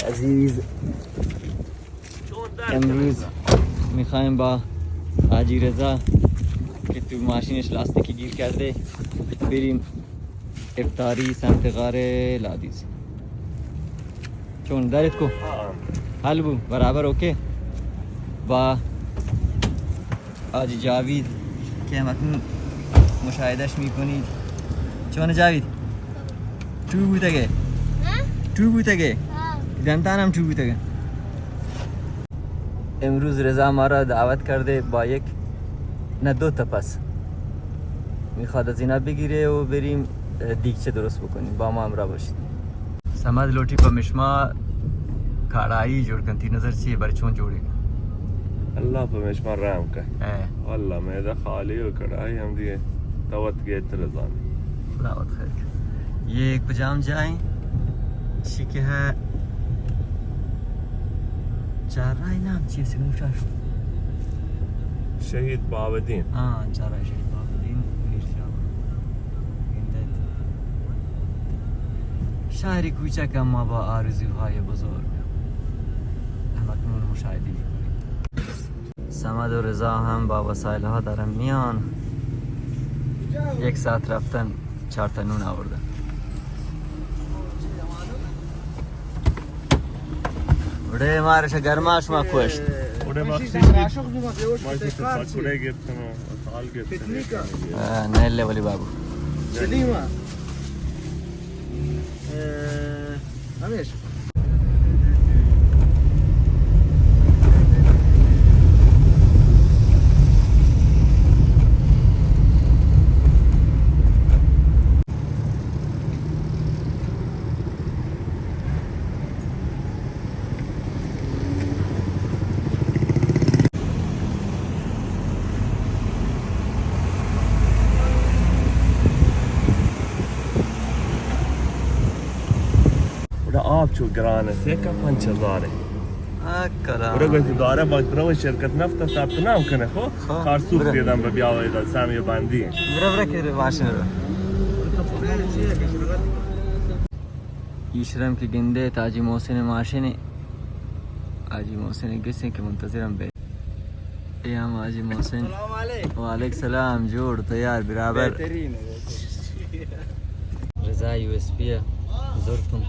عزیز، امروز می‌خوایم با حاجی رضا که تو ماشینش لاستیکی گیر کرده بریم افطاری سمت غار لادیز. چون درت کو؟ حل بو، برابر، اوکے. با حاجی جاوید که همکنون مشاهدهش می‌کنید. چون جاوید؟ ٹو بوتگے؟ ها؟ ٹو بوتگے؟ ها. دنتان هم ٹو بوتگے. امروز رضا ما را دعوت کرده با یک، نه، دو تا پس. می‌خواد از اینا بگیره و بریم، اه، دیگچه درست بکنیم. با ما همراه باشید. صمد لوٹی پہ مشما کڑائی جوڑ کن، تئی نظر چی اے، بارے چون جوڑے؟ اللہ پہ مشما رحم کن. اے. اللہ میدہ خالی و کڑائی ہم دیے توت گے ترزان. خدا وت خیر کن. یہ کجام جائیں؟ چی کہ ہے؟ چارراہی نام چی اے؟ سنوشا شو. شہید بہاؤالدین. ہاں، چارراہی شہید بہاؤالدین میر شاہ. گندئے تو. شهر کوچک اما با آرزوهای بزرگ. همکنون مشاهده می‌کنید. صمد و رضا هم با وسایل‌ها دارن میان. یک ساعت رفتن، چهار تا نون آوردن. اڑے مارش گرماش ما کوشت. اڑے ما ماشی ساخ عاشق زو ما فیوش ما کتے کار چی؟ کڑے گپتن، سال گپتن. پکنیک. آه، نه، لولی بابو. چلی ما. اه، همیش. گڑا آپ چو گران است، یک پنچ ہزار ہے. آ کرا. گڑا گوشت دارا باز برو شرکت نفت ثبت نام کنه خو. خو. کار سوخت برو. دیدم به بیا و ایدا سامی بندی. برو برو که ماشین رو. ای شرم که گندئے تو حاجی محسن ماشین، حاجی محسن گسیں که منتظرم بے. اے ہم حاجی محسن. سلام علیک. وعلیک سلام، جوڑ، تیار، برابر. بہترین ہے. رضا یو ایس پی ءَ زرتم.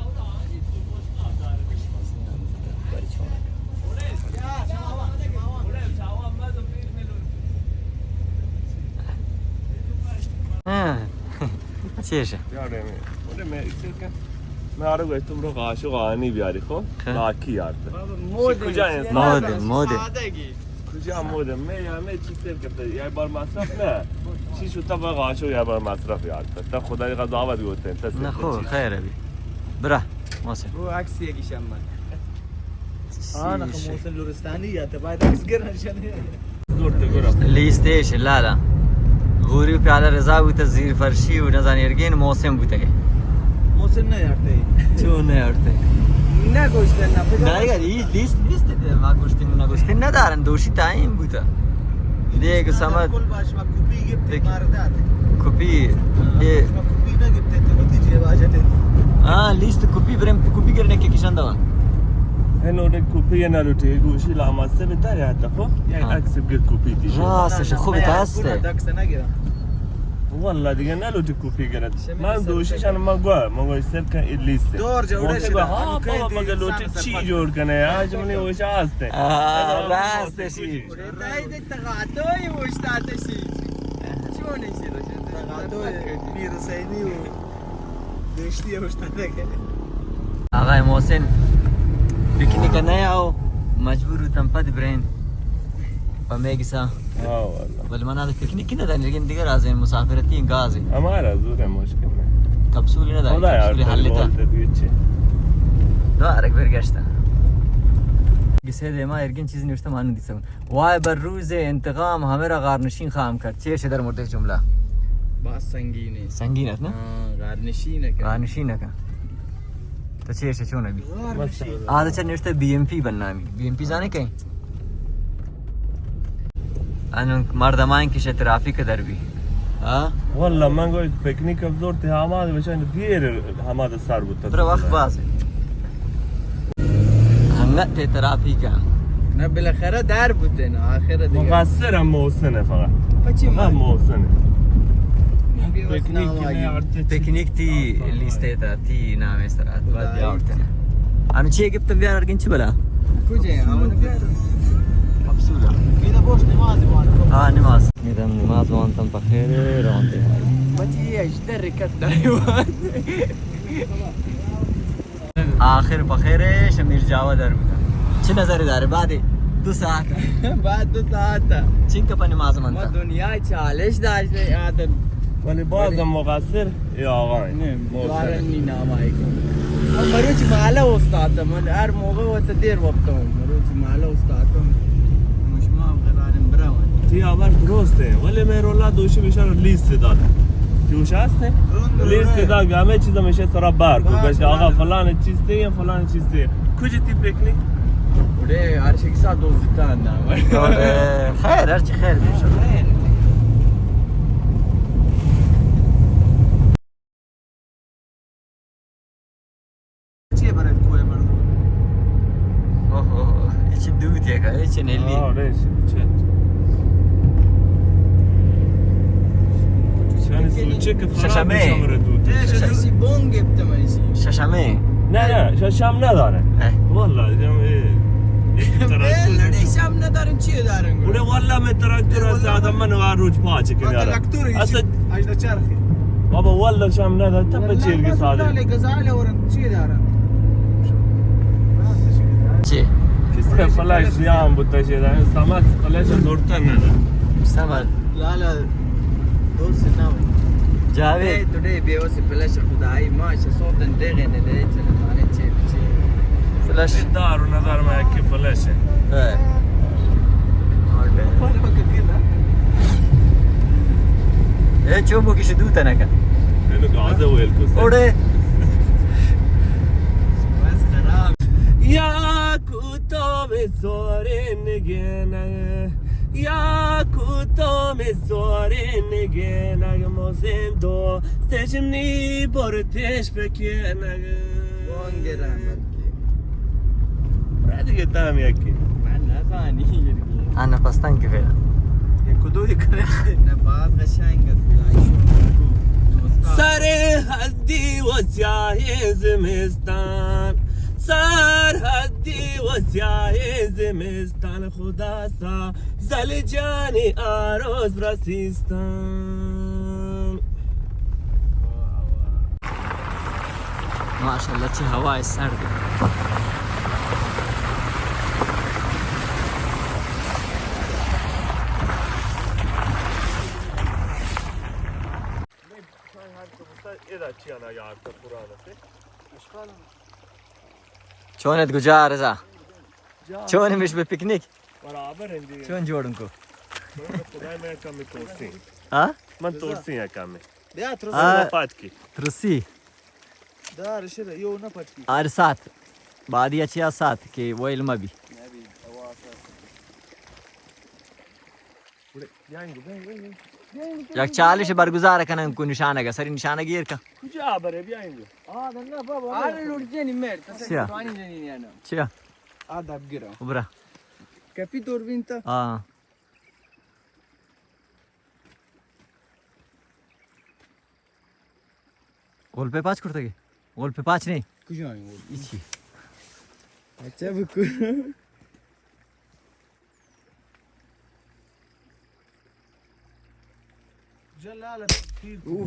ہاں. چیش؟ یارے میں، بولے میں اسے کہ میں آرو گشتم رو قاشق آنی بیاری خو. خب. لاکی یار. مود کجا ہے؟ مود، مود. کجا مود؟ میں یا میں چیز سیر کرتا، یا بار مصرف نه. چی شو تا با قاشق یا بار مصرف یار. تا خدای قضاوت گوته. نه خو، خیر ابی. برا، محسن. وہ عکس یکی شمن. آن محسن لورستانی یا تا باید عکس گرن شنه. لیست ایش لالا. غوری و پیالہ رضا بوتہ، زیر فرشی و نزانی ارگین محسن بوتہ. محسن نہ یارتے. چون نہ یارتے؟ نہ گوشتے نہ. نہ یار، ای لیست نیست، ما گوشتے نہ گوشتے نہ دارن، دوشی تائم بوتہ. دیگہ سمت. کل باش ما کپی گپتے دیکھ. مار دات. کپی. اے. ما کپی نہ گپتے تو بتی جے واجہ تے. ہاں، لیست کپی برم، کپی کرنے کے کشان دوا. ہے نوڑے کپی نہ لوٹے، گوشی لاماستے بتا رہا تھا خو. یک عکس بگیر کپی تی. راستش خوب است. والله دیگه نلوٹی کپی گرد. من دوشیشان من گوه، من گوه سر کن ای لیست. دور جوڑه شده. ها بابا، مگه لوٹی چی جوڑ کنه؟ آج منی اوشا هسته. راستشی. تای دیگه تقاطعی اوشتاته شی. چون ایسی روشه؟ تقاطع میر حسینی و دشتی اوشتاته که. آقای محسن پکنیک نه آو، مجبور بوتم پد برین پہ میگسا. ہاں واللہ. بلے من آ پکنیک نہ دانی، لیکن دیگر از این مسافرتی گاز. ہمارا زور ہے، مشکل ہے. کپسول نہ دانی، خدا یار، کپسول حل تا. دو آرک برگشتہ. گسے دیما ارگن چیز نوشتہ، من دیسم. وای بر روز انتقام همه را غارنشین خواهم کرد. چیش در مورد جمله؟ باز سنگینه. سنگین است نه؟ ہاں، غارنشین کن. غارنشین کن. تو چیش چون ابی؟ غارنشین. آ چه نوشته بی ایم پی بنامی. بی ایم پی زانے کئے؟ انون مردمان کش ترافیک در بی. ہاں؟ والله من گوشت پکنیک اب زور تے آماد بچن دیر آماد سر بوت. برا وقت باز. نه، تے ترافیک ءَ. نه، بالاخره در بوتیں، نه، آخر دیگه. مقصر هم محسن فقط. پچی فقط ما؟ محسن. پکنک نام آئی. پکنک تی لیست ءَ تا، تی نام سرا. بعد بیا ورتنا. ہم چی گپت بیار ارگن چی بلا؟ کجا ہے؟ ہم بیار. کپسول. میرا بوش نماز وان. ہاں، نماز. میرا نماز وان تم بخیر روان دے. بچی، اجدر رکت داری وان. آخر پخیرے شمیر جاوا در بوتا. چه نظری داره؟ بعد دو ساعت. بعد دو ساعت. چین کپا نماز ما منتا. دنیا چالش داشته آدم. ولی باز هم مقصر ای آقا. نه، محسن. دوارن نی نام آئی کن. من مروچ مالا استاد، من هر موقع وقت دیر وقت هم. مروچ مالا استاد هم. شما هم قرارم برا. تی خبر درسته، ولی مهرالله دوشی بشار لیست داد. جوش هسته؟ لیست داد، همه چیز میشه سرا بار کو. گشت آقا فلان چیز تے یا فلان چیز تے. کجا تی پکنک؟ بڑے هر شخصا دوستان نام. خیر، هر چی خیر بیشو. چی برد کوه مردم؟ اوه، اوه، اوه. چی دوت یک، چی نیلی. آره، چی چت. یعنی سوچه که خراب ششمه. شمره دوت. ششی بون گپته من ایشی. ششمه. نه، نه، ششم نداره. والله، ششم ندارن، چی دارن؟ اوره والله من تراکتور است، آدم من هر روز پاچه کنم. اصلا اجدا چرخی. بابا والله شام نداد، تپ چیل که ساده. گزال ورن چی دارن؟ چی؟ فلاش زیان بوده چی دارن؟ سمت فلاش زورتن ندارن. سمت. لالا، دوست نام. جاوید. تو دے بیوسی فلاش خدایی ما چه صوتن دغه نه دے چه. فلش. دار و نظر ما یکی فلشه. اے چو بو کشی دو تنکا. اینو گازه ویل کو. اوڑے. بس خراب. یا کوتو به زورین گنگ، یا کوتو به زورین گنگ، موزین دو تشنی برتش بکنگ. بانگ رحمت کی. دیگه تام یکی. من نزانی. آنا پستان که فعلا. یک و دو یک. نه، باز قشنگ است. خدای شما. دوستان. سرحدی و سیاه زمستان، سرحدی و سیاه زمستان، خدا سا زل جانی آروز برسیستان. ماشاءالله چه هوای سرد. چونت گجا رضا؟ چون میش به پکنیک؟ برابر اندی. چون جوڑن کو؟ خدای من کمی ترسی. ها؟ من ترسی کمی. بیا ترسی. ها. پات کی. ترسی. دار شده، یو نه پات کی. آر سات. بعدی اچیا سات که ویل مبی. نبی، هوا سات. یک چالش برگزار کنن کو نشانگ، سری نشانگ ایر کن. کجا بره بیا اینجا. آ، نه بابا. آره لوٹ جنی مرد. سیا. پانی جنی نه. چیا؟ آ دب گرا. برا. کپی تور بینتا. آ. گل پہ پاچ کرتگی؟ گل پہ پاچ نہیں؟ کجا ہیں گل؟ ایچی. اچھا بکو.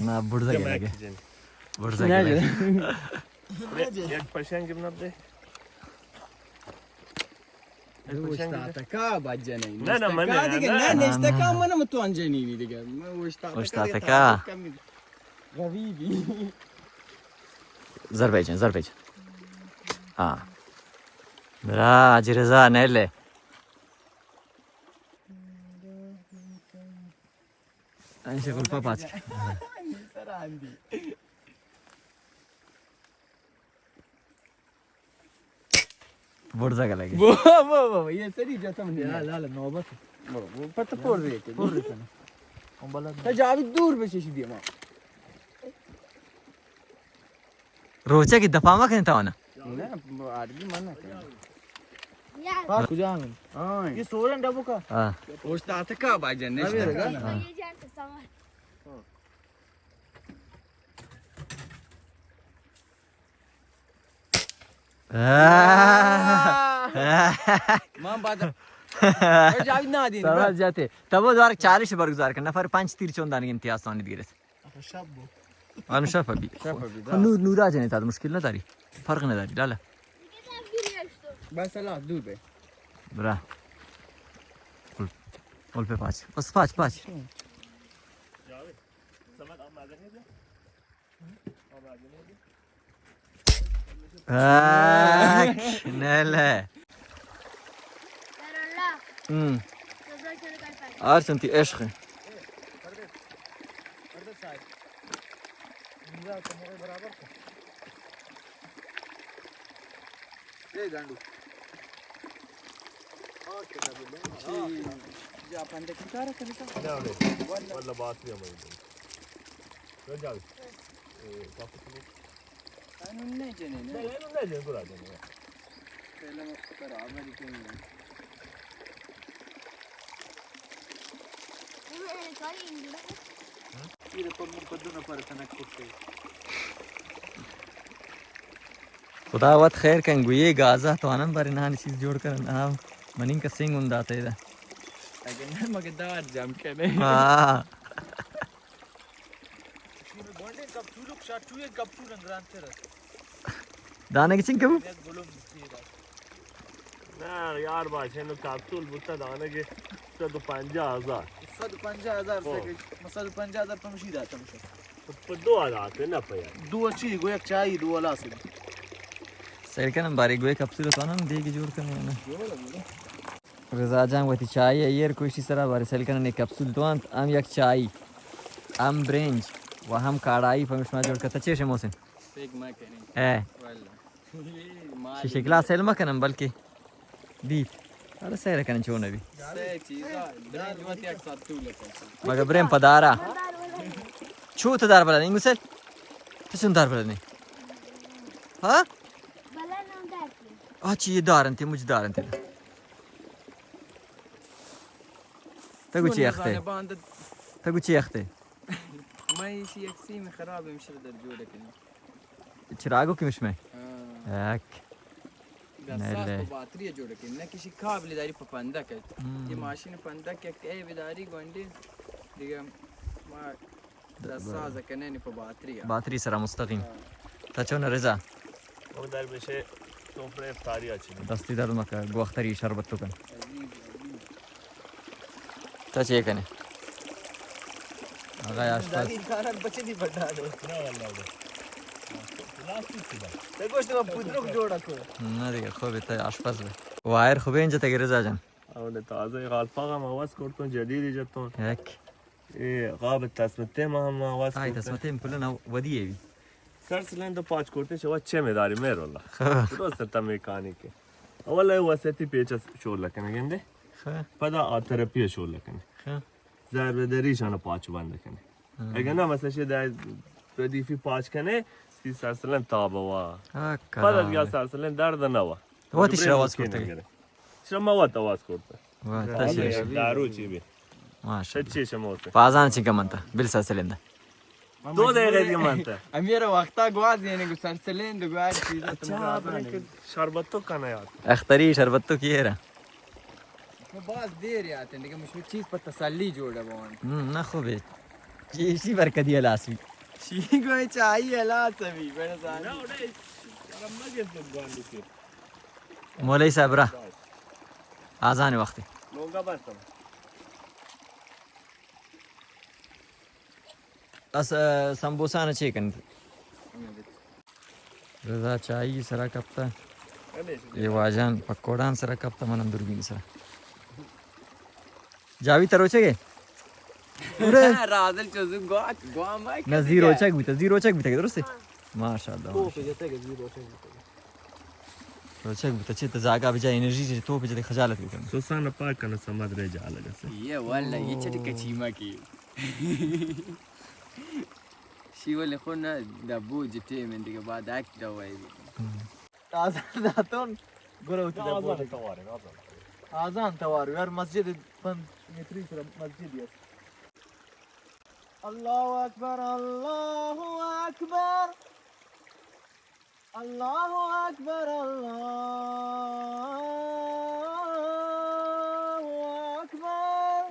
نا، برزا گلگے. برزا گلگے. یک پشنگ بنا دے. اوشتاتکا بجنه. نه، نه، من نشتکا دیگه، نه، نه، نه، نشتکا نه. من تو انجنینی دیگه. من اوشتاتکا. اوشتاتکا. روی بی. زر بیچن، زر بیچن. ها. برا، حاجی رضا، نیله. این شکل پا پاچ. سر آندی. برزا گلگی. بو، بو، بو، یہ سری جتم نہیں. لا، لا، لا، نوبت. بو، بو، پتہ پر ریت. پر ریت نا. تا جاوید دور بچش دیما. روچه کی دفعہ ما کنتا ہونا. نه، آدمی من نه کنه. کجا ہیں؟ ہاں۔ یہ سورن ڈبو کا۔ ہاں۔ اوشتاتے کا با جنش ابھی دے۔ رہا۔ ہاں۔ من بعد جاوید نہ دین۔ سمجھ جاتے۔ تب وہ دوار چالیس برگزار کن۔ نفر پنچ تیر چون دانگی امتیاز تانی دیگرت۔ آخه شب بود. آن شب بی. شب بی، خو نور، نورا جنه تا مشکل نداری. فرق نداری، لالا. بس الله دور به. برا. اول، اول په پاچ. بس پاچ، پاچ. آک، نله. هم. آر چنتی عشق. اے گانڈو. جا پندے کی کار کنی کا؟ نه، نه. والله باتری هم. جا. اے، واپس لو. اینو نه جنه، نه؟ نه، اینو نه جنه، گرا جنه. پہلے میں برابر ہی کہیں. خدا وت خیر کن، گویے گازا تو انم بارے نانی چیز جوڑ کرن. ہاں، منین کا سنگ ہم داتے دا. اگر نه مگه دار جام کنه. ہاں. گونڈیں کپسولک شاٹوئیں کپسول گرانتر است. دانگ چنکہ بو؟ یک گلم چیز است. نه یار، باشه، نو کپسول بوتا دانگ صد و پنجاه هزار. صد و پنجاه هزار خب. سکه، ما صد و پنجاه هزار پمشی داتم شد. په دو داتے نه په یار. دو چی؟ گو یک چایی دو لاس. سیل کنم باری گوی کپسول تو انم دیگه جوڑ کنم نه. جوڑ ہے. رضا جان وتی چائی ایر کوشی سرا بارے سیل کنن، یک کپسول تو انت، ہم یک چائی، ہم برنج و ہم کاڑائی پمیش ما جوڑ کرتا. چیش محسن؟ فکر مکنی. اے. والله. شکلا سیل مکنن بلکہ بیت. ارے سیل کنن چون بی. سہ چیزا، برنج وتی یک ساعت طول کشی. مگر برین پدارا. چو تو دار بلد انگو سیل؟ تو چون دار بلد نہیں؟ ہاں؟ آ چی دار انت، مجھ دار انت. تگو چی اختے؟ تگو چی اختے؟ من ایشی یک سیم خراب ہمشر در جوڑ کنی. چراگو کمش میں؟ ہاں. یک. گساس نلے. پہ باتری جوڑ کنی. نہ کسی قابل داری پہ پندک ہے. ہم. یہ ماشین پندک ہے، اے بداری گونڈی. دیگه ما دست ساز کنه نی پہ باتری ءَ. باتری سرا مستقیم. ہاں. تا چون رضا؟ او در بشه سفره افطاری ءَ چی. دستی درد مکہ، گو اختری شربت تو کن. عزیز، عزیز. تا چے کنے؟ آقا آشپز. داری کاران بچے نہیں بڑھا دے. نه والله. پلاستیک کی دا. تے گوشت ما پودرک جوڑا کو. نه دیگه، خوبه تا آشپز به. وایر خوبه اینجا تگه رضا جان. او تازه غالپاغ هم عوض کرتون، جدیدی جتون. یک. اے قاب تسمتیم ہم آواز آئی کرتے. تسمتیم کلن ودی ہے بی. سر سلندر پاچ کرتے شوا چه مداری میر والله. خب. درست تا میکانیکه. اولا وسطی پیچ شول کنه گنده. خب. پدا آ طرفی شول کنه. خب. ضرب دریشان پاچ بند کنه. ہاں. اگر نه مثلا شه در ردیفی پاچ کنه، سی سر سلندر تاب وا. ہاں، پدا کرام. دیگه سر سلندر درد نه وا. وتی شواز کرتے. شما وت آواز کرتا. واہ، تشریف. دارو چی بی؟ ماشاءاللہ. چی شما وت؟ بازان چی کمنتا؟ بل سر سلندہ. دو دقیقہ دی منتا. امیر وقتا گواز یعنی گو سر سلند گو ہر چیز. اچھا، شربت تو کنا یار. اختری شربت تو کیے را؟ باز دیر یاتن دیگه، مش چیز پر تسلی جوڑا بون. ہم، نہ خوبه. چی، چی برکتی ہلاس بی. چی گوئے چاہی ہلاس بی، بڑا زانی. نہ، اوڑے شرم مگے تو گوانڈو کے. مولوی صاحب را. آزان وقت. لوگا بس. اس، سمبوسان چے کنت؟ رضا چائی سرا کپتا. یہ واجان پکوڑان سرا کپتا، منم دوربین سرا. جاوی تروچے گے؟ رازل چوزو گوا، گوا مائی نہ، زی روچگ بوتا، زی روچگ بوتا کہ درستے؟ ماشاءاللہ. تو پہ جتے کہ زی روچگ بوتا. روچگ بوتا، چہ تو زاگا بجا انرژی چہ تو پہ جتے خجالت بکن. سوسان پاک کنا سمد رہ جا لگا سے. یہ واللہ، یہ چھٹی کچیما کی. شی ولی خو نہ دبو جتے من دیگه بعد اک دوای بی. تازہ داتون. گڑا وتی آزان توار، آزان توار. آزان توار، یار، مسجد پنچ متری سر مسجد است. الله اکبر، الله اکبر، الله اکبر، الله اکبر.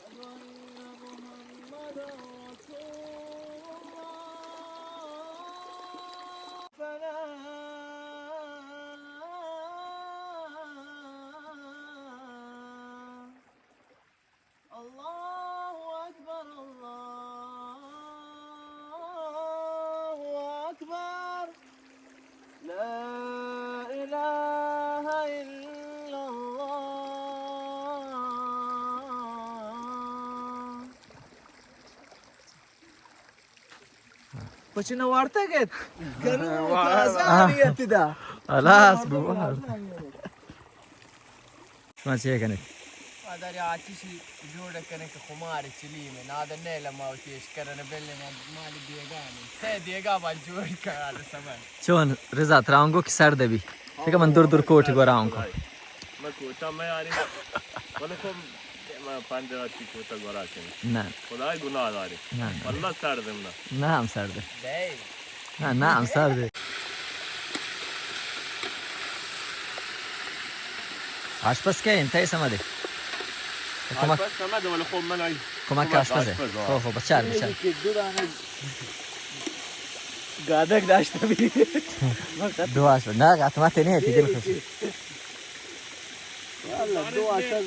أشهد أن محمدا رسول الله. فلا. الله أكبر، الله أكبر. لا إله إلا الله. پچ نہ وارتگ ات. گرو تازہ آنی ات دا. ہلاس بو. شما چے کنید؟ ما داری آتشی جوڑ کنه که خمار چلیم. نادر نیل ما وتی اشکرن بل ما مال دیگا نه. سه دیگا بال جوڑ کار سمن. چون رضا ترانگو که سرد بی. تکا من دور دور کوٹ گورا اونکو. من کوٹا میں آری. ولی خب من پنجرہ تی کوٹا گورا کنی. نه. خدای گناہ داری. نه، نه. والله سردم نه. نه هم سرده. نه، نه هم سرده. آشپز که انتهای سمده. کمک آشپز سمده، ولی خب من آی کمک کمک آشپزه. آشپز، آه. خب، خب، بچار، بچار. یکی که دو دانه گادک داشته بی. دو آشپز. نه، قسمت نه، تی دل خوش. والله، دو آشپز.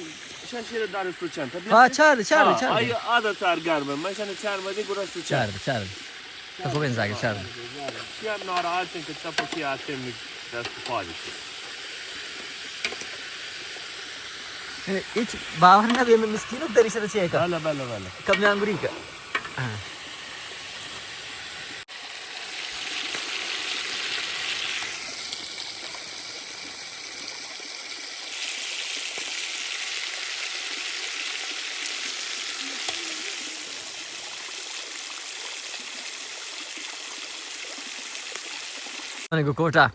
شش دانه سوچن. ها، چار، چار، ها، چار. آی آدا سرگرمه. من شنه چار مدی گرا سوچن. چار، چار. تو خوب این زاگه چار. چی هم ناراحت شن که تپو کی آتم دست پا بشی. هیچ باور نبی، من مسکینو دری سر چه که. بله، بله، بله. کم جانگوری که. ها. من گو کوٹا.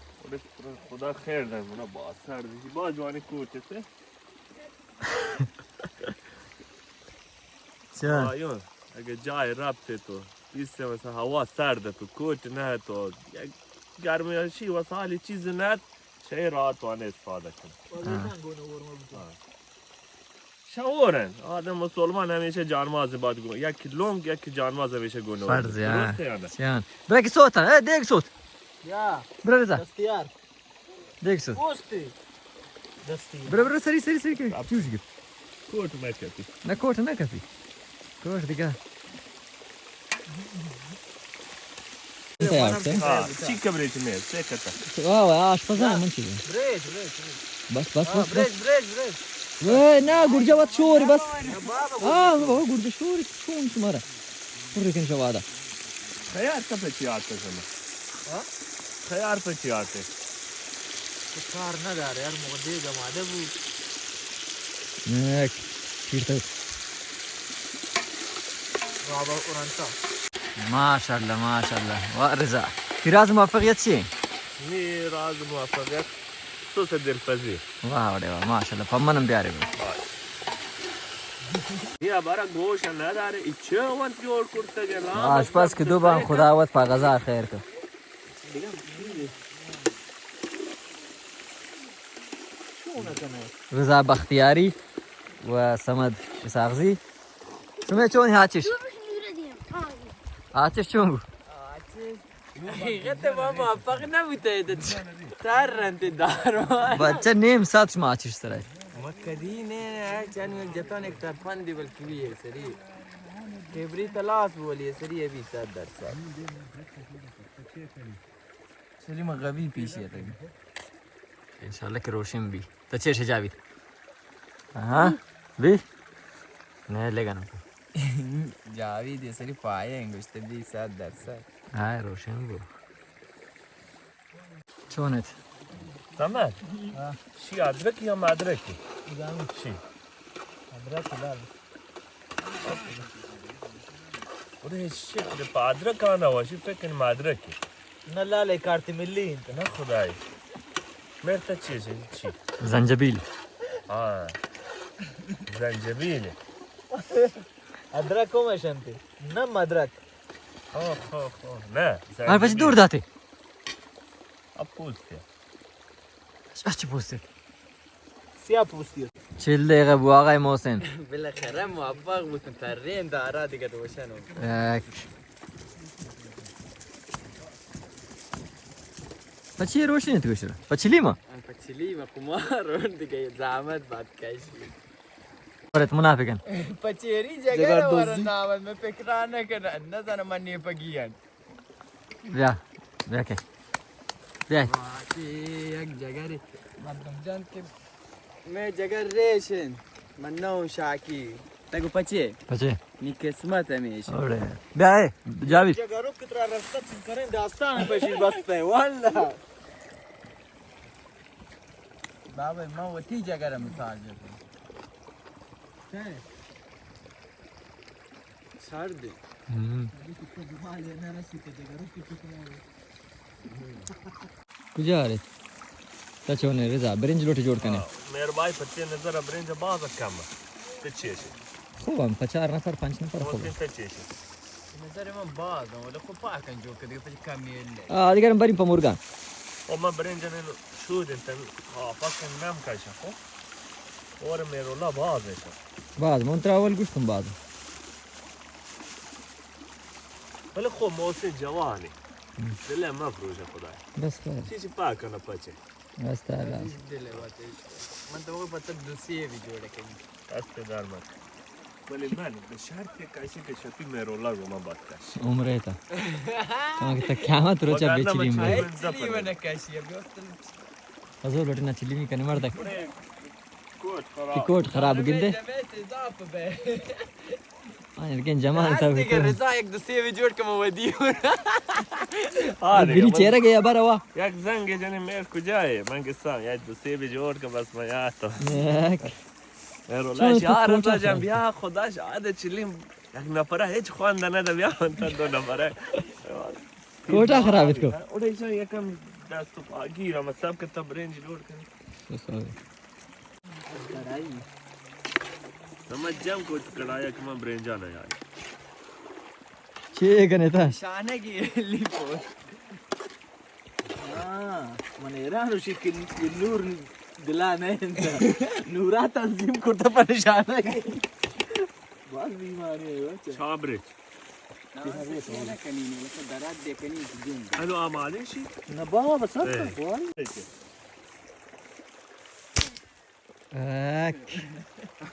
خدا خیر دے، منا با سرد، با جوانی کوٹ سے. چا؟ آیون، اگه جای ربطه تو، ایسته مثلا هوا سرد تو، کوٹ نه تو، یک گرمی شی وسایلی چیز نه، چه راه تو آنه استفاده کن. ها. شاورن. آدم مسلمان همیشه جانماز باید گون. یک لنگ، یک جانماز همیشه گون. فرض، ها. درسته یا نه؟ جان. برای که صوت، اه، دیگه صوت. یا. برای رضا. دستیار. دیگه صوت. پوستی. دستیار. برای، برای، سری، سری، سری که. چوش گفت. کوٹ مه کپی. نه، کوٹ نه کپی. کوٹ دیگه. تیار کن. ها، چی کبریت میز، چه کتا؟ واه، واه، آشپزان من چی؟ Bridge, bridge, bridge. بس، بس، ها، بس، بریج، بس. Bridge, bridge. وای، نه، گرجه وت شور، بس. نه، بابا، گرجه آه، شور. بابا، گرجه شور، چون شمارا؟ پر کن شوادا. خیار کپه چی آتش ما؟ ها؟ خیار په چی آتش؟ تو کار نداره، یار، موقع دیگه آماده بود. نه، یک پیرتک. بابا اورانتا. ماشاءالله، ماشاءالله. واہ رضا. تی راز موفقیت چی؟ نی راز موفقیت سس دلپذیر. واہ وڑے واہ، ماشاءالله. پمنم بیارے. یا بارا گوش نداره، ای چه وانت جوڑ کرتگ؟ آشپز که دو بان خداوت پا غذا خیر کن. رضا بختیاری و صمد اسحاقزی. شما چون آتش؟ آتش چون بو؟ حقیقت ما موفق نبوده. تر رنت دار. بچه نیم ساعت شما آتش سرای. ما کدی نه، نه، چند یک جتان یک ترپندی بلکی بی سری. کبریت لاس بولی سری ابی صد درصد. سلیم غبی پیش یتگی. انشاءالله که روشن بی. تو چه شجاوی؟ آها. بی؟ نه لگن. جاوید یه سری پایه انگشته بی صد درصد. ها، روشن بو. چونت؟ سمت؟ ها. شی ادرک یا مدرکی؟ شی. ادرک لال. اودے شکل پہ ادرک آنا وشی فکر مدرکی. نہ لالے، کارتی ملی انت۔ نہ خدای۔ مرتا چی چی؟ چی؟ زنجبیل۔ ہاں۔ زنجبیل۔ ادرک ہم اشنتی۔ نہ مدرک۔ ہاں، ہاں، ہاں۔ نہ، ہر پچ زنجبیل۔ دور داتے۔ اب پوستے۔ اچ پوستے۔ سیاہ پوستی۔ چل دقیقہ بو آقای محسن۔ بالاخره موفق بوتن، ترین دارا دیگه روشن ہو۔ یک۔ پچی روشن تو شر۔ پچلی ما۔ پچلی ما کمار دیگه زحمت بات کشی۔ پرت منافقن۔ پچیری جگر جگر ور دوزی۔ نام میں فکران نہ کرنا، نہ زن من نیپگی ہیں۔ بیا، بیا کہ۔ بیا۔ واقعی یک جگری مردم جان کہ میں جگر ریشن، من نہ ہوں شاکی۔ تگو پچے؟ پچے؟ نی قسمت ہمیش۔ اوڑے۔ بیا اے، جاوید۔ جگرو کترا رستہ چیز کریں، داستان پشی بستے، واللہ۔ بابا، من وتی جگر مثال دیتا۔ سرد۔ ہم۔ کجا ارے؟ تا چونے رضا، برنج لوٹی جوڑ کنے۔ ہاں، مہربانی پچے نظر برنج باز کم۔ پچے شے۔ خوب ہم، پچار نفر، پنچ نفر خوب۔ پچے شے۔ نظر من باز ہم، ولی خوب پاکن جو کدی پچ کمی لے۔ آ، دیگر بری پمورگان۔ او من برنج نے شود انتن، آ، پاکن نام کاشا خو۔ اور میرولا باز ہے۔ باز، من ترا اول گوشتم باز۔ بلے خو محسن جوان ہے۔ ہم۔ دل ہے مفروش خدا۔ بس خیر۔ چیزی پاک نہ پچے۔ بس تعالی۔ دل ہے بات ہے۔ من تو پتہ دوسری بھی جوڑ کے۔ است دار مت۔ بلے من بہ شرط کشی کہ شپی میرولا گو من بات کش۔ عمرے تا۔ ہم کہ تا قیامت روچا وگانا بیچی من دیم۔ چلی من کشی، ابھی است۔ ازو لوٹنا چلی می کنے مردک۔ کوٹ خراب۔ کہ کوٹ خراب گندے۔ آ، لیکن جمال تا دیگه رضا یک دو سیوی جوڑ کہ من ودی۔ آ، بری چہرہ گیا بر ہوا۔ یک زنگ جنے میر کجا ہے؟ من گسا یک دو سیوی جوڑ کہ بس من یاد تو۔ یک۔ میر اللہ شاہ رضا جان بیا خدا شاہ دے چلیم۔ یک نفرہ ہچ خوان دنہ دے بیا انت دو نفرہ۔ کوٹا خراب ات کو۔ اوڑے ایشاں یکم دست و پا گیر ہم سب کہ تب رینج لوڈ کن۔ سمجھ جم کو کڑایا کہ من برینجا نہ آئی۔ چے کنے تا؟ شانگی لیپو۔ ہاں، من حیران ہوشی کہ یہ نور دلا نہیں انت۔ نورا تنظیم کرتا پریشان ہے۔ باز بیماری ہے بچہ۔ شابرچ۔ ہلو، آمادہ شی؟ نہ بابا، بس۔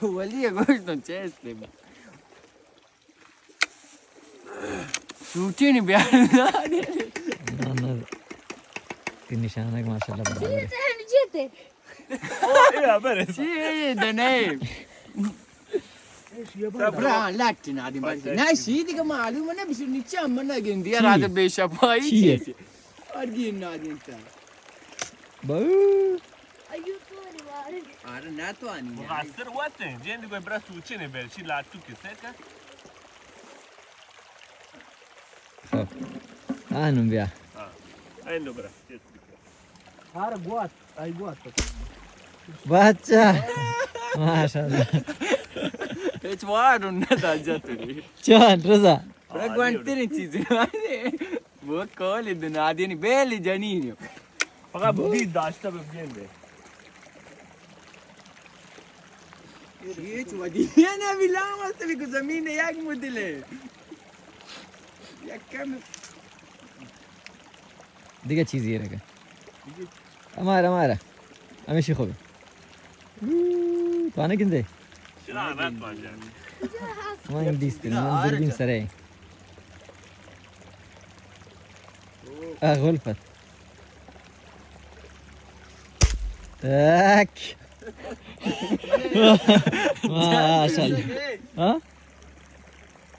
اولی گوشت چیست۔ سوچی نی بیار۔ نہ، نہ۔ تی نشانگ ماشاءاللہ برابر ہے۔ چی دنے؟ برا لٹ نادیم بس۔ نہ، شی دیگه معلوم نہ، بشو نیچه من نگندی، راز بے شفائی چی؟ چی؟ ارگی نادیم تا۔ بو۔ آره، نہ تو آنی۔ مقصر وقت ہے، جن دیگه برا سوچی نی بیار، چی لاتو کسے کا؟ خب۔ آنم بیا۔ ہاں۔ اینو برا۔ ہر گوات، آئی گوات۔ بچہ۔ ماشاءاللہ۔ ہچ وارڈ نہ دا جتری۔ چون رضا۔ گوانترین چیز۔ وہ کال دن آدینی بیلی جنینی۔ فقط بی داشته بگیرده۔ هیچ ودیه نه ویلام است، بگو زمین یک مدله. یک کم. دیگه چیزی رگه. امار، امار. همیشه خوبه. اوه، تو آنه گنده؟ چرا آنه تو آنجا؟ من دیستن، من دوربین سره. آه، غلفت. تک. ماشاءالله. ها؟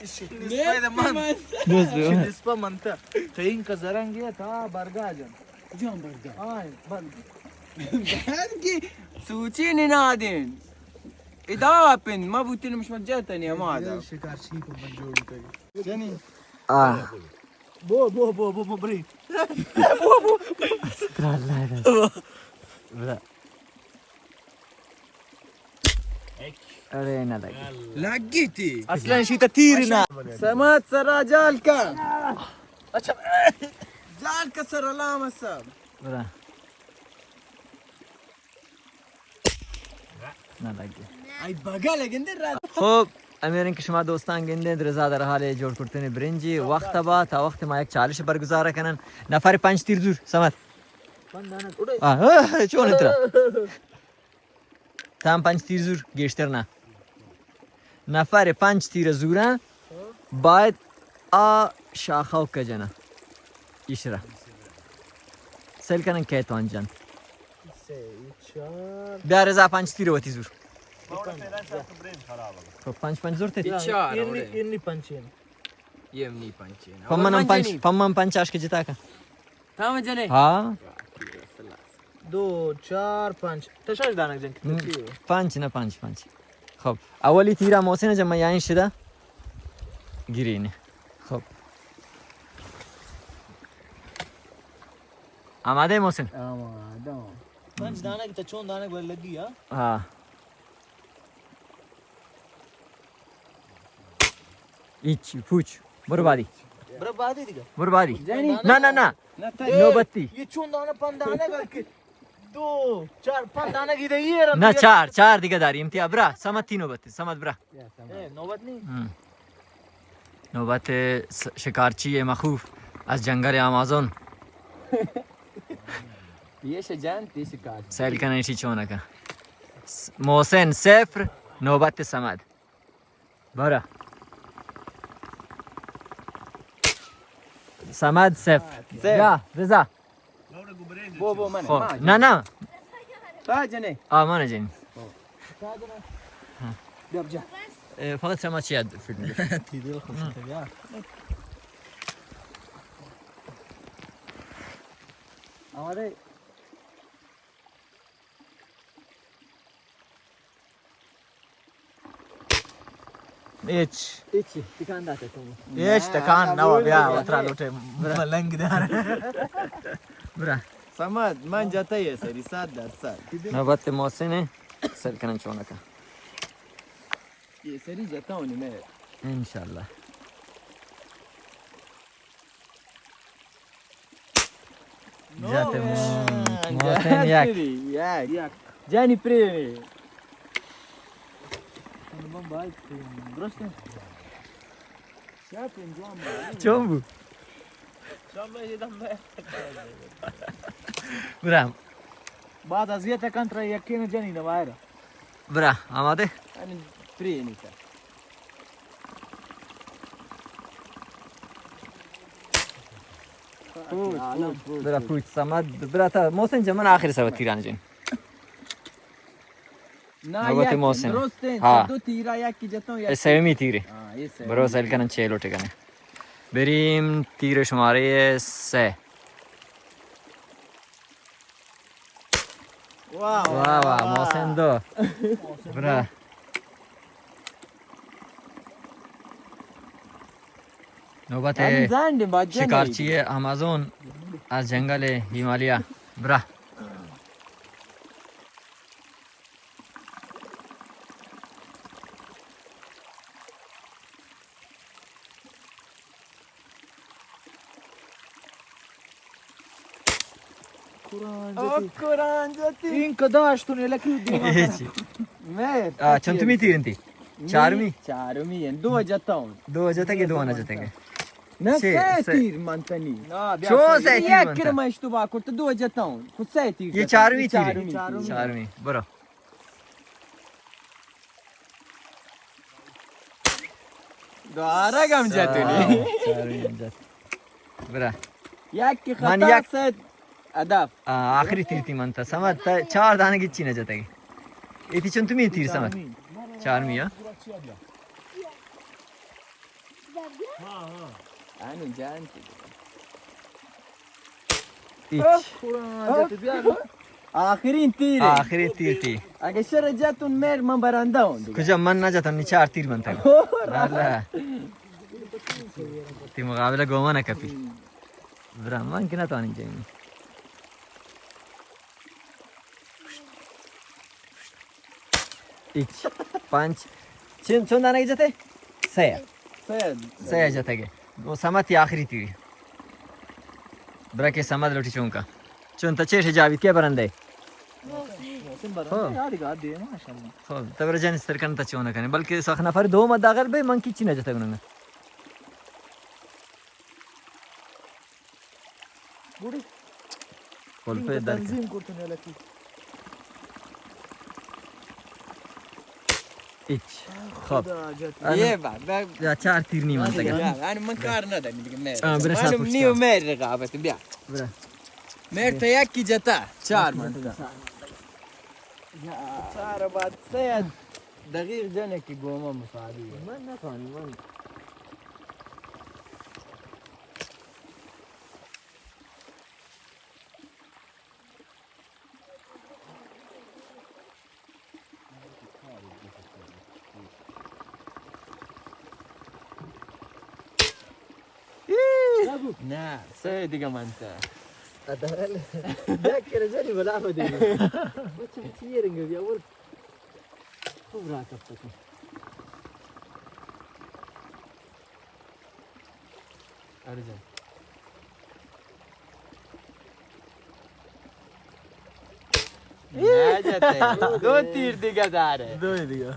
نصف من. نصف من. نصف من تا. تا این که زرنگی تا برگا جان. کجام برگا؟ آه، برگا. برگی سوچی ننادین. ادا پند ما بوتین مشمت جاتنی اما دا. شکار چی کو من جوڑی کری. آه. بو، بو، بو، بو، بو، بری. استغفر اللہ۔ بلا۔ ارے نہ لگی۔ لگی تھی۔ اصلاً شی تا تیر نہ۔ سمت سرا جال کا۔ اچھا۔ جال کا سر علام صاحب۔ بلا۔ نہ لگی۔ آئی بگل گندے را۔ خب، امیرن کہ شما دوستان گندیں درزا در حال جوڑ کرتن برنجی وقت با تا وقت ما یک چالش برگزار کنن۔ نفر پنچ تیر زور سمت۔ آہ، آہ، چون اترا؟ تام پنچ تیر زور گیشتر نہ۔ نفر پنچ تیر زورن باید آ شاخوک جنن۔ ایشرا۔ سیل کنن کئے توان جنت۔ سے، چار۔ بیا رضا پنچ تیر وتی زور۔ تو پنچ پنچ زور تے؟ چار، انی، اوڑے۔ انی پنچ این۔ یہ انی پنچ این۔ پمن ہم پنچ، پمن پنچ آش کے جتا کا۔ تام جنے؟ ہاں۔ دو، چار، پنچ۔ تشاش دانک جن۔ ہم۔ پنچ نہ، پنچ، پنچ۔ خب، اولی تیرا محسن جمع یعنی شدہ۔ گرین۔ خب۔ آمادہ ئے محسن؟ آمادہ۔ پنچ دانگ تا چون دانگ بل لگی، ہاں؟ ہاں۔ ایچ، پوچ۔ برو بادی۔ برو بادی دیگہ۔ برو بادی۔ جانی۔ نہ، نہ، نہ۔ نہ، تا نوبتی۔ یہ چون دانگ پن دانگ کہ دو، چار، پن دانگ ادھر یہ رم نہ، چار، چار دیگہ داری۔ امتیاز برا، سمت تی نوبتی، سمت برا۔ اے، نوبت نہیں۔ ہم۔ نوبت س-، شکارچی مخوف از جنگل آمازون۔ یہ شجان تی شکار۔ سیل کنن ایشی چونکا۔ س-، محسن صفر، نوبت سمد۔ برا۔ سمد صفر۔ صفر۔ یا، رضا۔ بو، بو، من، خب. من. نہ، نہ. تا جنے. آ، من جن. تا جنے. ہاں. بیا، بیا. اے، فقط شما چی یاد فیلم؟ تی دل خوش شد، یا. آماده. هیچ. هیچی، تکان داته تو. هیچ تکان نه، بیا، وترا لوٹه ملنگ دار. برا. سمد، من جته یه سری، صد درصد. نوبت محسن، سیل کنن چونکا. یه سری جته اونی مه. انشالله. جاتے مون. محسن یک. یک. جانی پریمی. درسته؟ چون بو؟ برا. بعد از یه تکان ترا یکین جنین وایرا. برا، آماده؟ همین پریمی تا. برا پوچ سمد، برا تا محسن جان، من آخر سر تیران جن. نوبت محسن. درسته، ها. دو تیرا، یکی جتون، یکی. سومی تیره. ها، یہ سومی. برو سیل کنن چه لوٹه کنه. بریم تیر شماره سه. واہ، واہ، واہ، محسن دو. برا. نوبت شکارچی آمازون از جنگل هیمالیا. برا. قرآن جتی. این کداش تو نیلکی دیما. میر. آ، چنتمی تیر انتی؟ چارمی؟ چارمی ان. دو جتا ہوں. دو جتا کہ دو نہ جتا کہ؟ نہ، سے، سے تیر منتنی. چون سے تیر منتا؟ یک کر من اشتباه کرت، دو جتا ہوں. خود سے تیر. یہ چارمی تیر. چارمی. چارمی. برو. دارگ ہم جتنی. برا. یک کہ خطا، یک سید ادب. آ، آخری تیر تی منتا. سمد، تا چار دانگ چی نہ جتگی. ایتی چنتمی تیر سمد؟ چارمی، ہاں؟ آنی جان تی. هیچ. آخرین تیر. آخرین تیر تی. اگه شر جتون میر من برنده اون دیگه. کجا من نجتم، نی چار تیر من تک. تی مقابله گوما نکپی. برا، من کہ نتوانین جنین. هیچ. پنچ. چن، چون دانگ جتے؟ سه. سه. سه جتگه. او سمت آخری تیری. برا کہ سمت لوٹی چون کا. چون تا چیش جاوید کے برندے؟ محسن برندے، ہاں. یار گا دے ماشاءاللہ. خب، تبر جان سر کن تا چون کنے، بلکہ سخ نفر دو مت داخل بے، من کی چی نہ جتگ نہ. گوڑی. کلپے در. تنظیم کرتن لکی. هیچ. خب. یه با، با. یا چار تیر نیم انت. یا، یعنی من کار ندارم دیگه، مهر. آه، برسا من پشتا. نیو مهر رقابت، بیا. برا. مهر تا یکی جتا، چار من. چار بعد سه دقیق جنه که گوما مساوی. من نتوانم، من. نه، سه دیگه منته. حداقل یک کره جنی بلا بدی. بچه چی رنگ بیا ول. خوب راه کپته کن. آره جان. نه جاتے. دو تیر دیگه داره. دو دیگه.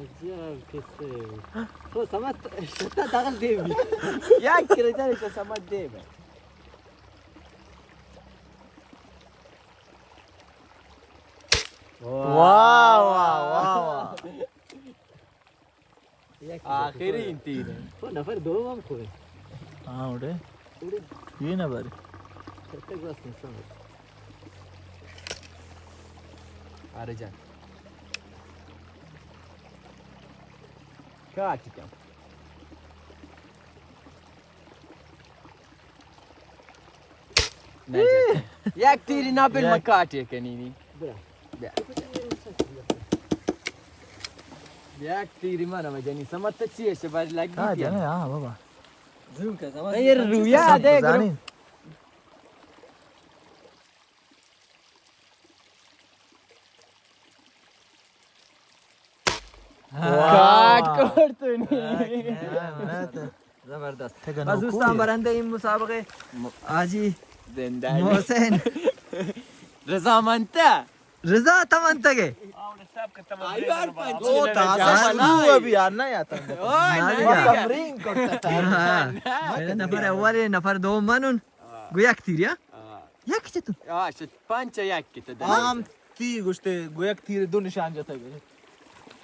عجب کسه. تو سمت شتا داخل دیوی. یک کره جان تو سمت دیوی. واہ، واہ، واہ، واہ. یک آخرین تیر. تو نفر دوم هم خوبه. ہاں، اڑے. اڑے. یہ نہ بارے. کتک بس انسان. آره جان. کاٹی کم. نه جان. یک تیری نابل یک. مکاٹی کنی نی. برا. بیا. یک تیری من هم جنی. سمت چی است؟ بار لگی. ہاں، جنه، ہاں، بابا. زوم که سمت. اے رویا دے گرو. زانی. کاٹ کرتونی. زبردست. بس دوستان، برندهٔ این مسابقه حاجی زندہ محسن. رضا منته. رضا تمنتگه. او تازه شروع ابھی آنا یا تمرین کرتا. ہاں. نفر اول، نفر دوم منون. گو یک تیر، یا؟ یک چتو؟ آ، شت پنچ یک کت. عام تی گوشتے، گو یک تیر دو نشان جتا گئے.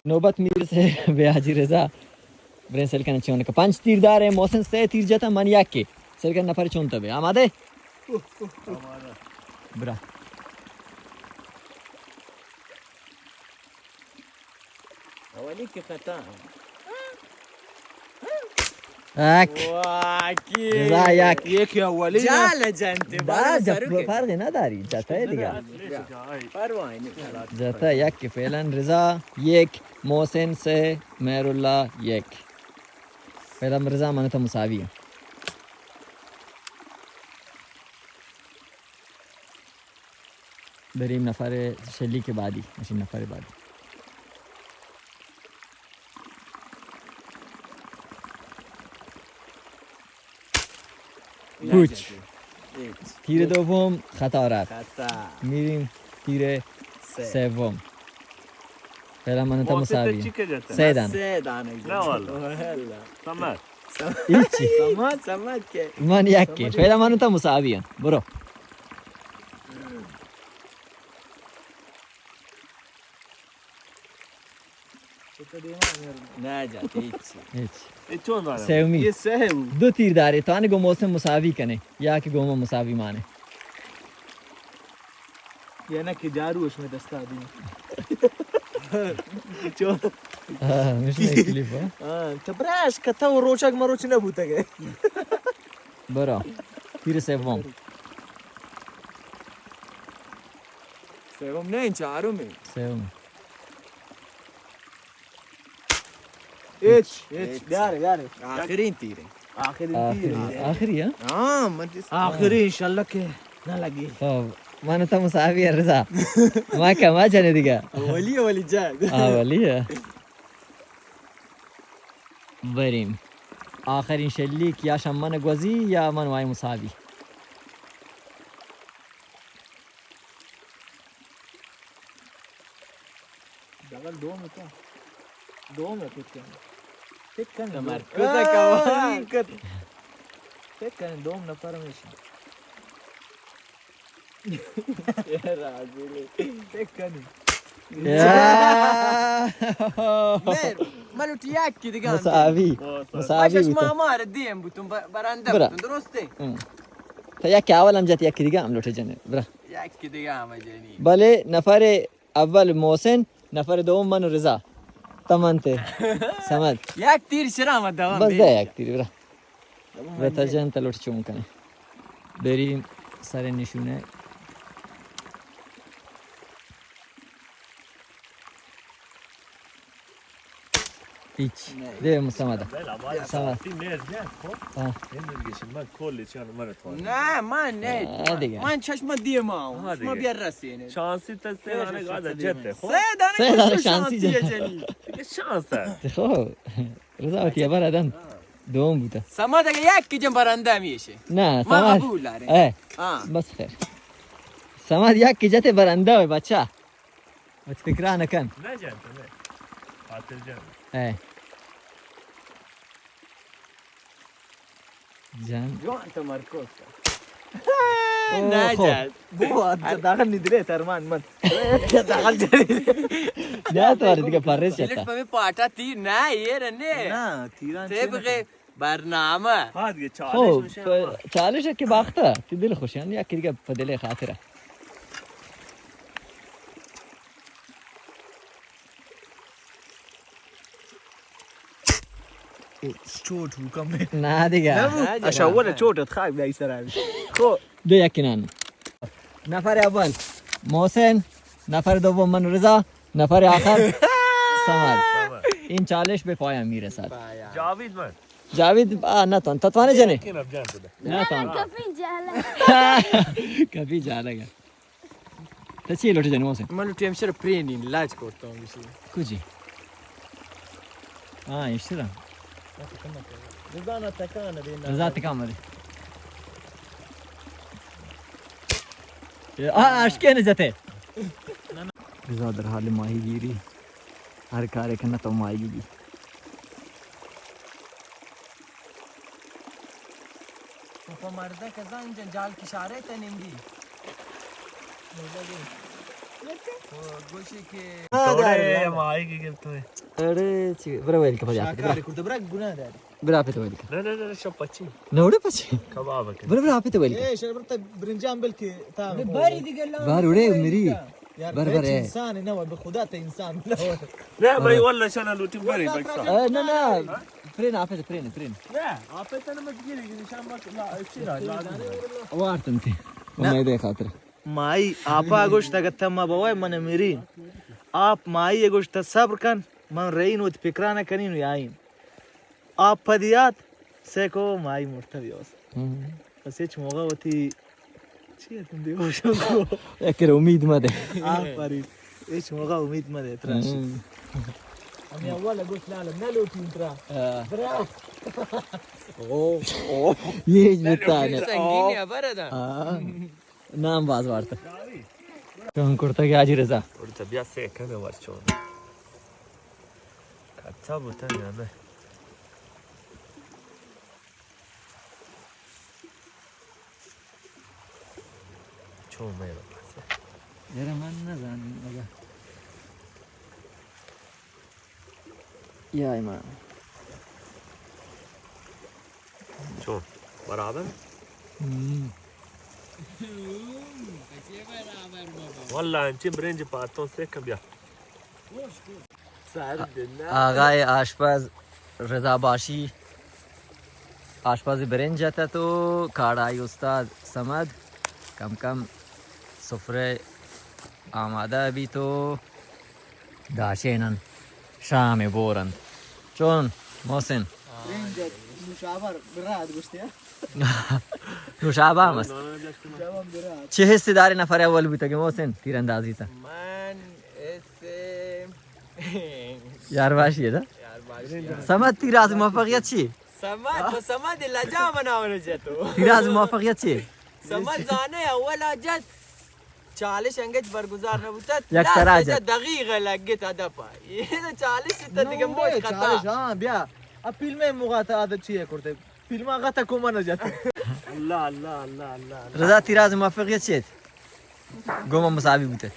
نوبت میر سے بے حاجی رضا. برین سیل کن چون کا. پنچ تیر دارے، محسن سے تیر جتا، من یک کے. سیل کن نفر چون تبے. آمادے؟ برا. اولی که خطا. یک. واہ، کی رضا یک. یک اولی. جال جنت. دا جب فرق نداری، جتا ہے دیگه. پرواہ نہیں. جتا یک که فعلاً رضا یک، محسن سے، مہر اللہ یک. فعلاً رضا من تو مساوی ہے. بریم نفر شلیک بعدی، اشی نفر بعدی. پوچ. تیر دوم خطا رفت. میریم تیر سوم. فعلاً من تو مساوی. سه دانه. سه دانه. نه والله. سمت. هیچی. سمت، سمت که. من یک که. فعلاً من تو مساوی هم. برو. نه جات، هیچی. هیچ. اے چون دارم؟ سومی. یہ سه. دو تیر دارے، تو آنے گو محسن مساوی کنے، یا کہ گو من مساوی مانے. یا نه که جارو اش میں دستا دی. چو. ہاں، مش میں کلیپ، ہاں. ہاں، چپراش کتا و روچک مروچ نه بوتگه. برا. تیر سوم. سوم نه، این چهارمی. سوم. هیچ، هیچ. بیاره، بیاره. آخرین تیره. آخری آخری، تیر. آخری، ہاں؟ ہاں، من جس آخری انشاءاللہ کہ نہ لگی. خب، من تو مساوی ہے رضا. ما کما جنے دیگه. اولی، اولی جان. اولی ہے. بریم. آخرین شلیک یا شمن گوزی یا من وای مساوی. دغل دوم تا. دوم فکر کنه. فکر کنه. تمرکز کوا. فکر کنه دوم نفر میشه. فکر کنه. یا. میر، ملوٹی یکی دیگه هم. مساوی. مساوی بوتن. ما مار دیم بوتن، ب-، برنده بوتن، درسته؟ تو یکی اول هم جت، یکی دیگه هم لوٹه جنه. برا. یکی دیگه هم جنی. بله، نفر اول محسن، نفر دوم من و رضا. تمنته. صمد. یک تیر شرا آمد دوام بس بی. ده یک تیر، برا. دوام برا من تا جن تا لوٹ چون کنه. بریم سر نشونه. هیچ. نه. ده صمد. بله، ما صمد. تی میر جان، خب؟ ها. این دیگه شما کلی چان من تو. نه، من نه. آه، دیگه. من چشم دیما. آه، شما دیگه. بیا رسینه. شانسی تا سه دانه گاز جته، خب؟ سه دانه سه دانه شانسی شانسی جته. جنی. دیگه شانس است. خب. رضا وتی ابر ادن دوم بوتا. صمد اگه یک کی جن برنده میشه. نه، ما صمد. قبول داریم. اه. ها. بس خیر. صمد یک کی جته برنده وی بچه. وت فکرا نکن. نه جان، تو نه. قاتل جان. اه. جان. جوان تمرکز کن. اوه، نه خب. جان. بو، داخل ندره ترمان من. داخل جاری. نه، تو آره دیگه پرش شتا. پمی پاٹا تیر نه، یه نه. نه، تیران چه طبق برنامه. ها دیگه، چالش خب، می‌شه. پ-، چالش که باخته. تی دل خوش، یعنی یکی دیگه په دل خاطره. چوٹ بو کم. نه دیگه. نه بو. نه دیگه. اش اول چوٹ ات خاک بیای سر آوی. خو. دو یکی نان. نفر اول محسن، نفر دوم من رضا، نفر آخر صمد. این چالش به پایان می‌رسد. جاوید من. جاوید، آ، نتوان، تتوانه جنه. یقین اب جان تو ده. نتوان. کپی جالا. کپی جالا گا. تو چی لوٹے جنو سے؟ من لوٹی ہمشہ پرینی لاج کرتا ہوں اسی. کجی؟ ہاں، اشترا. رضا نہ تکان دے، نہ. رضا تکان دے. آ، اشکے نے جتے. رضا در حال ماہی گیری. ہر کارے کنا تو ماہی گیری. پا مردک زن جن جال کشارے تنندی. مردک. او گوشی کہ. توڑے ماہی کی گرتو ہے. اڑے چی، برا ویل کپا جاتے، برا. شاکار کرتے، برا گناہ داری. برا پہ تو ویل کر. نہ، نہ، نہ، شب پچی. نوڑے پچی. کباب کے. برا، برا پہ تو ویل کر. اے شر برتا برنجان بل کے تا. باری دیگه لا. بار اڑے میری. یار، بر، بر، اے. انسان نہ ہو، بہ خدا تے انسان نہ ہو. نہ، بھائی، واللہ شانا لوٹی بری، بھائی صاحب. اے، نہ، نہ. پرین، آپ تے پرین، پرین. نہ، آپ تے نہ مت گیری، نشان مت لا، اچھی لا، لا. وارتن تے. نہ. امید خاطر. مائی آپا گوشت، اگہ تما بوائے من میری. آپ مائی گوشت، صبر کن، من رئین وت پکرانہ کنین و یائین. آپ پدیات، سیکو مائی مرتہ بیوس. ہم. بس ہچ موقع وتی چی اتن دیگوشن کو. یک امید مدے. آفرین. ہچ موقع امید مدے ترا. ہم. ہمیں اول گوشت لال نہ لوٹین ترا. ہاں. برا. او، او. یہ ہچ بتا نہ. سنگین ہے، برا دا. ہاں. نام باز وارتا. چون کرتا کہ حاجی رضا. اور طبیعت سے کم ہے ورچون. کچا بوتا یا نہ. چون میرا پاس. یار من نزانم اگه. یا ایمان. چون؟ برابر؟ ہم. واللہ انچیں برنج پاتوں سے کم بیا. آقای آشپز رضا باشی آشپز برنج ات و کاڑائی استاد صمد کم کم سفرہ آمادہ بیت و داشینن شام بورن. چون محسن؟ برنج ات. نوشابہ برات گوشتے، ہاں؟ نوشابہ ہم است۔ نوشابہ برات۔ چہ حصہ دار نفر اول بوتگ محسن تیراندازی تا؟ من حصہ یار باشی ہے دا؟ یار باشی ہے۔ سمد تیراز موفقیت چی؟ سمد، تو سمد لجا منا ہونا چاہتو۔ تیراز موفقیت چی؟ سمد زانے اولا جت۔ چالش انگت برگزار نہ بوتت۔ یک سرا جت۔ دقیقہ لگت ہدف ءَ۔ یہ تو چالش تا دیگہ موش خطا۔ چالش، ہاں، بیا۔ اب فیلم موقع تا عادت چی ہے کرتے؟ فیلم آقا تا کوما نہ جاتے۔ اللہ، اللہ، اللہ، اللہ، اللہ۔ رضا تیراز موفقیت چیت؟ گوما مساوی بوتے۔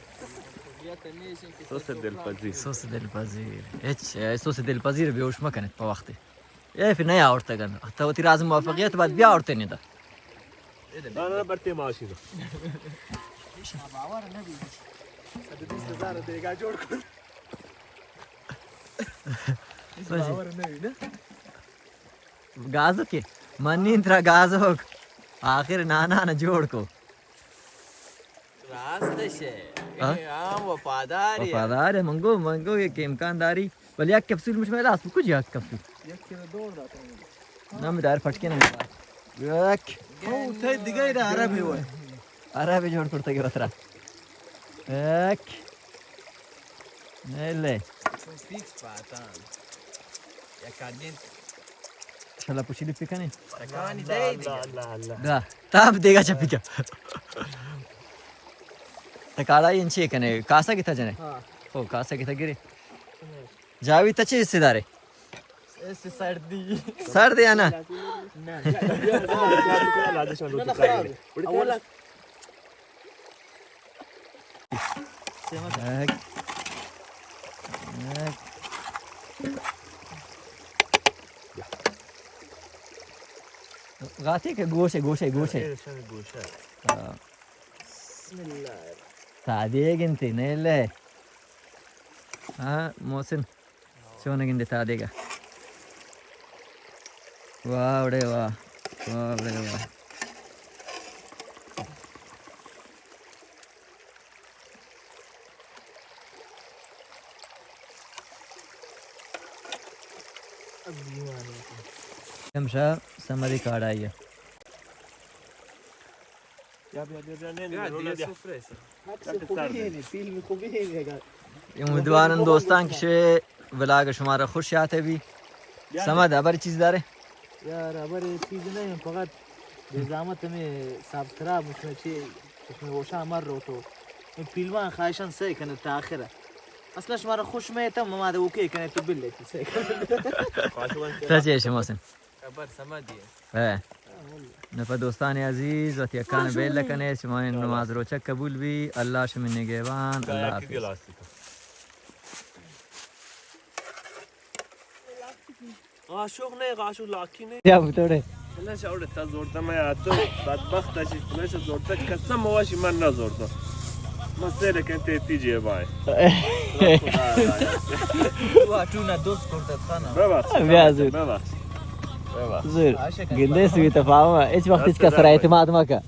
سوس دلپذیر۔ سوس دلپذیر۔ ہچ، اے، سوس دلپذیر بیوش مکنت پہ وقتی۔ اے پھر نہیں آورتگن۔ تو تیراز موفقیت بعد بیا آورتے نہیں دا۔ نہ، نہ، برتے ماشی دا۔ باور نہ بی۔ صد بیست ہزار دیگا جوڑ کن۔ باور نہ بی نا۔ گازوکے، من نین ترا گازوک۔ آخر نانا نہ جوڑ کو۔ راست شے۔ ہاں؟ ہاں، وفادار ہے۔ وفادار ہے، منگو، منگو یہ کہ امکان داری۔ بلے یک کپسول مش میں لاس کچھ یک کپسول۔ یک کلو دور داتا ہوں۔ نہ، میں دار پھٹکے نہ۔ یک۔ او، تے دگہ دا عرب ہے وہ۔ عرب جوڑ کرتے کے بترا۔ یک۔ نہیں لے۔ فکس پاتان۔ یک کاردین۔ شلا پوچی لپی کنے۔ تکانی دے۔ اللہ، اللہ، اللہ۔ دا، تاب دیگا چپی کا۔ تکاڑا انچے کنے، کاسا کتا جنے؟ ہاں۔ او، کاسا کتا گرے۔ جاوی تا چی حصے دارے؟ اس سردی۔ سرد ہے نا؟ نہ۔ نہ، نہ، خراب ہے۔ اولا غاتی کہ گوشے، گوشے، گوشے۔ اے شان گوشے۔ ہاں۔ بسم اللہ۔ تا دیگ انتی، نہیں لے۔ ہاں، محسن۔ چون گندے تا دیگا۔ واہ، وڑے واہ۔ واہ، وڑے واہ۔ ہمشہ سمدی کاڑائی ہے۔ بیا، بیا، بیا، بیا، نہیں، نہیں، بیا، رونا دیگہ بیا۔ سفرہ ہے سر۔ عکس خوبی ہے، فیلم خوبی ہے، بیا۔ امیدوارن دوستان کہ شے ولاگ شمارا خوش آتے بی۔ بیا۔ سمد، ہبر چیز دارے؟ یار، ہبر چیز نہیں، فقط بے زحمت ہمیں سبسکرائب، اس میں چی، اس میں ہوشا مر رو تو۔ ان فیلمان خواہشان سہی کنے تا آخر۔ اصلا شمارا خوش میں تم، ما دے اوکے کنے تو بل لیتی سہی کنے۔ سچ ہے شما سن۔ خبر سمجھ دیے۔ ہاں۔ نفع دوستان عزیز، وتی اکان بیل کنیت، شما نماز روچگ قبول بی، اللہ شمی نگہبان، اللہ حافظ۔ عاشق نے، عاشق لاکی نے۔ یا بتوڑے۔ اللہ شاوڑے تا زورتا میں آتو، بدبخت اشی، اللہ شا زورتا قسم واشی من نہ زورتا۔ مسئلہ کن تیتی جیبائے۔ تو اٹو نہ دوست کرتا تھا نا۔ ببخش، بیا زور۔ ببخش۔ ببخش۔ زور۔ گندے سوی تفاہم، ہیچ وقت ہیچ کس را اعتماد مکا۔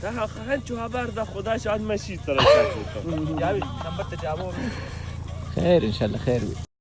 تا ہنچو خبر دا خدا شاد میں شی طرح شاد بوتا۔ جاوید، نمبر تے جاوو۔ خیر، انشاءاللہ خیر بی۔